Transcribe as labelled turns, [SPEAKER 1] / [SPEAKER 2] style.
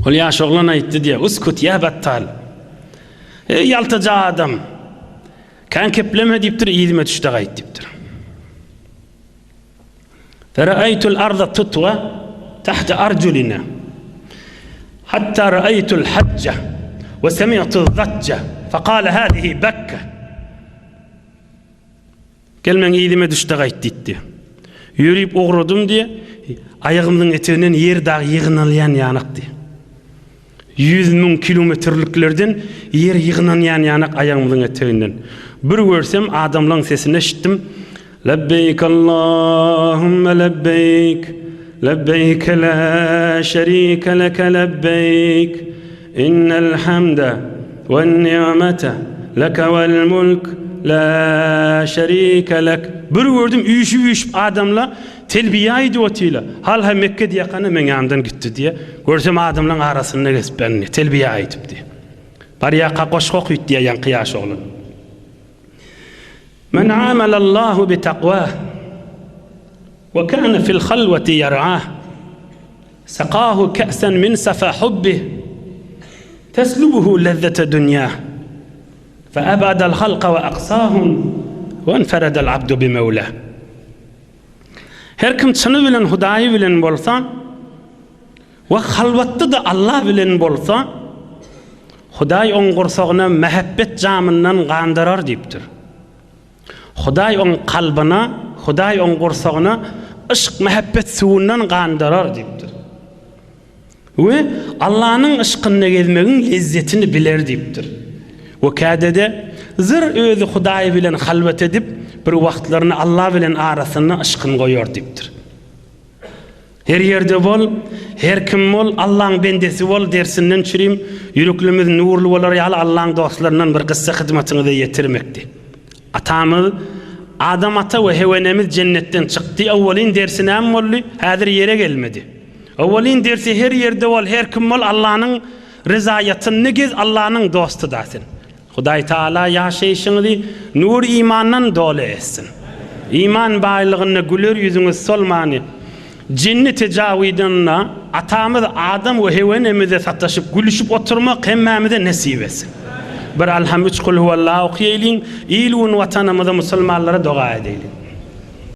[SPEAKER 1] Ol ýaş oglan aýtdy diýýär, Uskut ýa battal. Eý, ýaltaja adam! Kän kepleme diýipdir, yzyma düş-de gaýt diýipdir. Fera'aytul arda tutwa tahta arjulina. Hatta ra'aytul hajja we semi'tu zatja. Faqala hadihi Bekka. Gel meň yzyma düş-de gaýt diýipdi. Ýörüp ugradym diýe, aýagymyzyň eteginden ýer dag ýygnalýan ýanak diýe. 100.000 kilometrliklerden ýer ýygnanýan ýanak aýagymyzyň eteginden. Bir görsem adamlaň sesini eşitdim. Lebbeýk Allahümme lebbeýk, lebbeýke la şerike leke lebbeýk. Innel hamde wen ni'mete leke vel mulk la şerike lek. Bir gördüm üýşüp-üýşüp adamla telbiýe aýdyp otyla. Hal-ha Mekge diýakana meň ýanymdan gitdi diýe. Görsem adamlaň arasynda gezip ben telbiýe aýdyp diýe. Barýaka goşgy okyt diýe ýaňky ýaş oglan. Men amalallahu bi takwah we kana fil halwati ýar'ah. Sakahu ke'sen min safa hubbih teslubuhu lezzete dünýah fe ebadel halka we aksahum we enferedel abdu bi mewlah. Her kim çyny bilen Hudaýy bilen bolsa we halwatda-da Allah bilen bolsa, Hudaý oň gursagyna mähebbet jamyndan gandyrar diýipdir. Hudaý oň kalbyna, Hudaý oň gursagyna yşk-mähebbet suwundan gandyrar diýipdir. We Allanyň yşkynda gezmegiň lezzetini biler diýipdir. We käde-de zyr özi Hudaý bilen halwat edip, bir wagtlaryny Alla bilen arasynda yşkyny goýar diýipdir. Her ýerde bol, her kim bol, Allaň bendesi bol dersinden çürim, ýüreklimiz nurly bolar ýaly Allaň dostlaryndan bir gyssa hyzmatyňyza ýetirmekdi. Atamyz Adam ata we Hew enemiz jennetden çykdy, owwalyn dersi näme boldy? Häzir ýere gelmedi. Owwalyn dersi her ýerde bol, her kim bol Allanyň ryzaýatynda gez Allanyň dosty da sen. Hudaý Taala ýaşaýşyňyzy nur imandan doly etsin. Iman baýlygynda güler ýüzüňiz solmany, jenneti jawidanda atamyz Adam we Hew enemize sataşyp gülüşip oturmak hemmämize nesip etsin. Bir Alham üç Kulhuwallah okýaýlyň, il-gün watanymyza musulmanlara doga edeýliň.